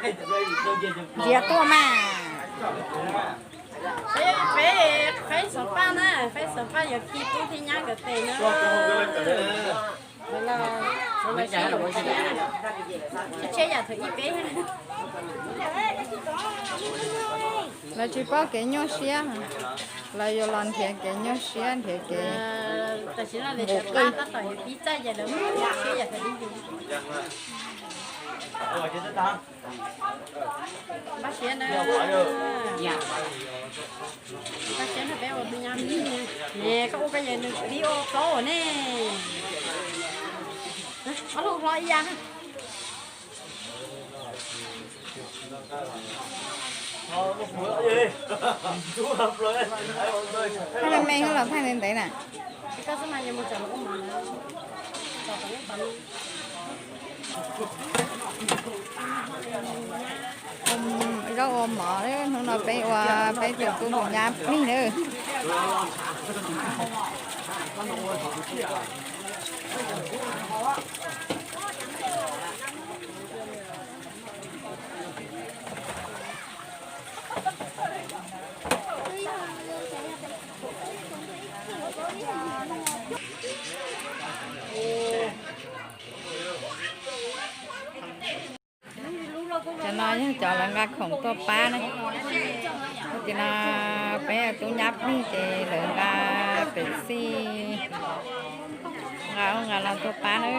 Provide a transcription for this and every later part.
Ntsia tuaj mas. Peb, peb faib xov paj na, faib xov paj yuav khi tub thiab nyab nkawd tes na. Lawv los, lawv los sib yuav tshiab, tshiab yam thaum ib peb. Lawv tsis paub kev nyuaj siab, lawv yuav los nrhiav kev nyuaj siab, nrhiav kev, tam sim no lawv nqus qwj. Tab tom yuav pib txaj ces lawv mus nyuaj siab yam thaum ib peb. Npaj siab na. Npaj siab na, peb ua tus nyab ne, koj ua koj yawg nws pib ua plaub ne. Ob lub hlob ib yam. Thaij me me xwb los thaij ntev ntev na. Zaub ua mov, hnub no peb ua peb tus tub tus nyab plig na. Cov no yog cov lawv nqa khoom tuaj pab na. Ces no peb tub nyab plig ces lawv nqa pem xij, nqa ub nqa no tuaj pab na.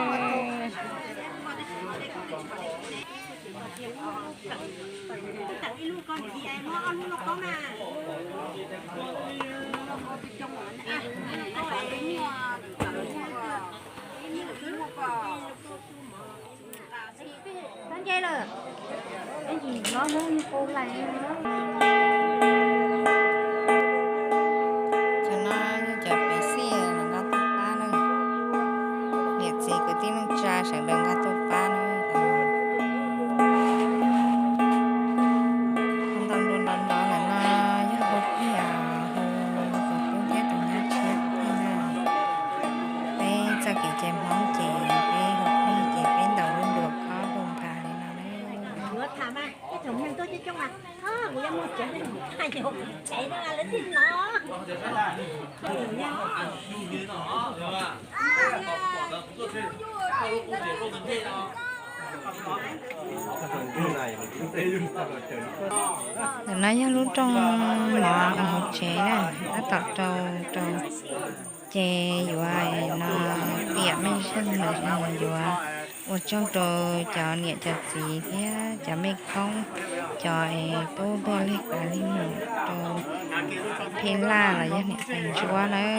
Cov no yog cov pem xij lawv nqa tuaj pab na. Niam txiv kwv tij neej tsa sawv daws nqa tuaj pab na. Ntau ntau ntawm no yog hu plig, hu tus tub thiab tus nyab tshiab plig na. Peb txoj kev cai Hmoob ces peb hu plig ces peb ntaus lub duas khob hu npha li no. Ntawm no yog lub rooj mov hauv tsev na, tab tom rau rau ces yuav no tiam mej zeej lawm, yuav ua tsaug rau cov niam cov txiv thiab cov mej koob, cov es tub tuaj lig pas lig mus rau Phij Laj los yog niam tais Ntsuab nawb.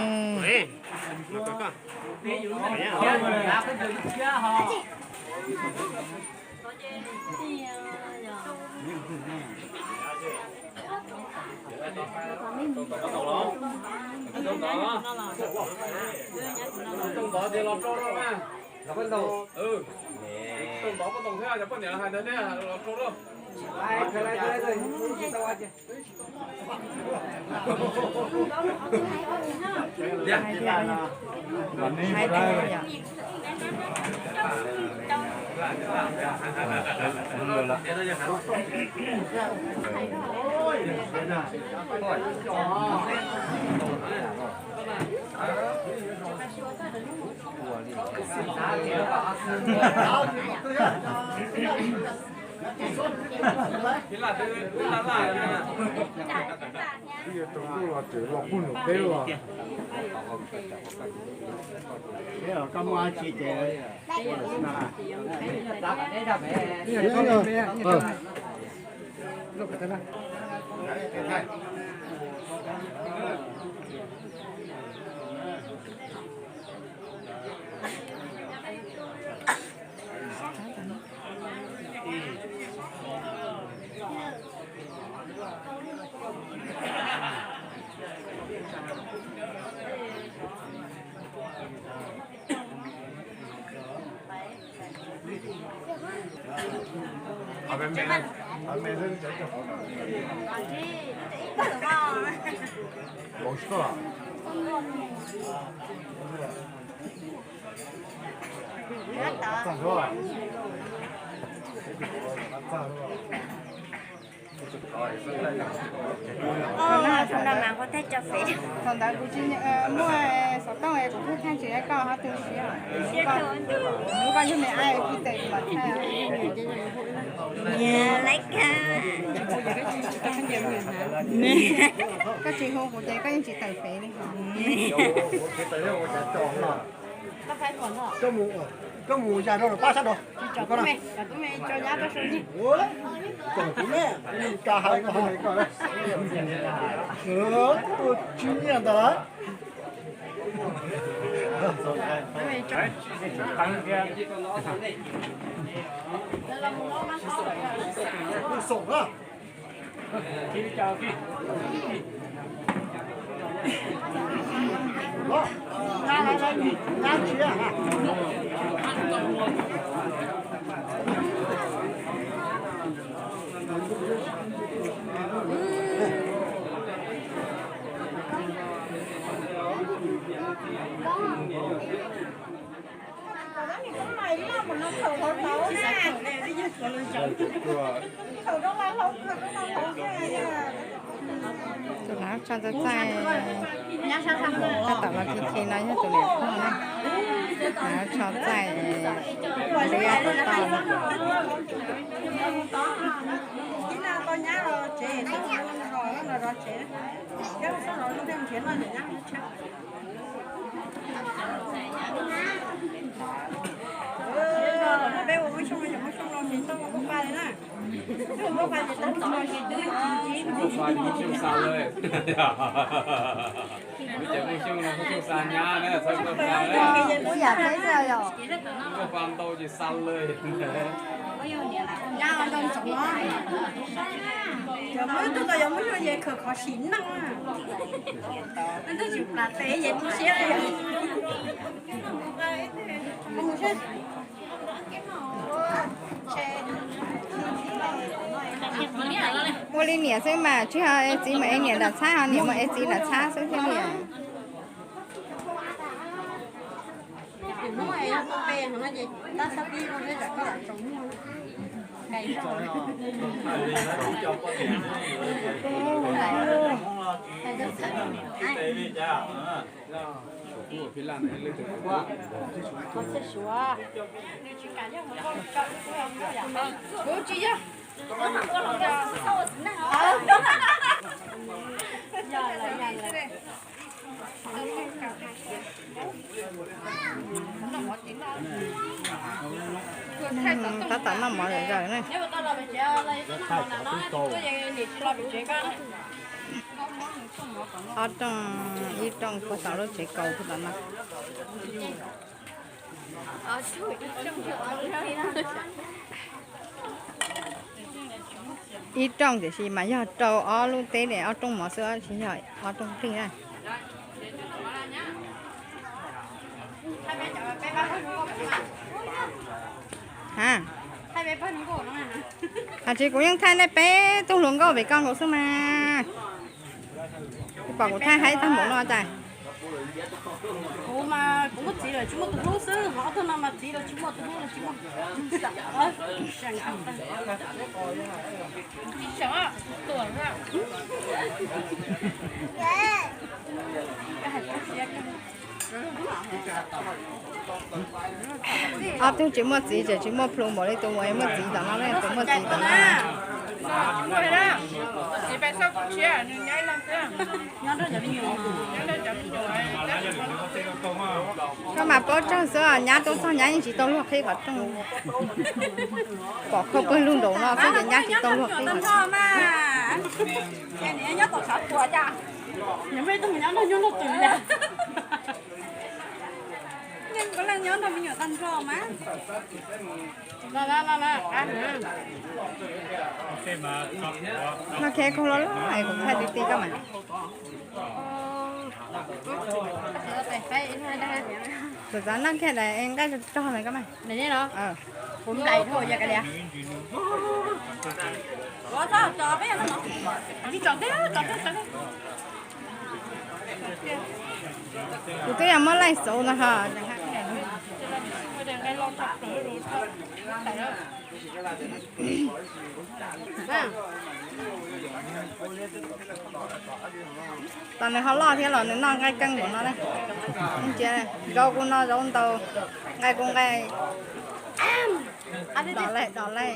Thaum ntawd kuv tsis muaj xov tooj es kuv thiaj thaij tsis tau koj ob tug siab. Kuv muab koj yug me ab pib tes kuv mam thaij. Koj tsis hu kuv ces koj yeej tsis tawm fev li hos. Koj mus ya rau pab sab no. Tsom kuv me, tsom kuv me, tsom nyab rau saum yig. Tsom kuv me, ka hais no hais koj na. Tuaj tsib nyiaj ntag lawm. Xoom na. Tus laus tso txaij txaij, tab tom los khi khi no yog tus niam pog na. Laus tso txaij, liab tau tau. Muaj xyoo no muaj xyoo no ces tau muaj pa li na. Muaj pa ces tau muaj pa ces twb tsis tsis muaj xyoo xa lawm. Muaj cov muaj xyoo no muaj xyoo xa nyab na, txhob muaj pa na. Muaj yam peb xwb yom. Muaj pa ntau ces xa lawm. Nyab ntau ntsoov. Cov muaj tug tau yog muaj xyoo ces khawm qhov sim neej na. Neb twb tsis plam tes ces tu siab li. Ua li niam xwb mas tsis ho es txiv mus es niam nram txhab, ho niam mus es txiv nram txhab xwb thiaj li. Tab tom noj mov zom zaws na. Ob rooj, ib rooj puag tom lub tsev kaus puag tom no. Ib rooj tiam sis mas yog rau ob lub teb ne, ob rooj mov xwb tsis yog ob rooj plig na. Ha, tsis kuv yeej thaij nej peb tug hluas nkauj pem koj nkaus xwb mas. Pom kuv thaij haib tag npaum no cas. Kuv mas kuv muaj txiv lawm tsis muaj tus hlub xwb, ho ob tug no mas txiv lawm tsis muaj tus hlub lawm tsis muaj. Ob tug tsis muaj txiv ces tsis muaj plhu npaum li tus uas muaj txiv tom no ne, tus muaj txiv tom no. Koj mas paub tsaug xwb, nyab tuaj txog nyab yeej tsis tau luag qhib qhov rooj. Pom khau pawg lug nraum no xwb ces nyab tsis tau luag qhib qhov rooj. Noj kiag khaub hlab es kuv thaij ti ti koj mas. Txav txav noj kiag daim nqaij rog na koj mas. Kuv twb yog muab laij xauv no ho. Ua daim nqaij loj tshaj plaws rau sab. Los nws ho loj thiab los nws noj nqaij keej npaum no na. Ntsia, zaub kuj noj zaub ntau, nqaij kuj nqaij, dom laij dom laij.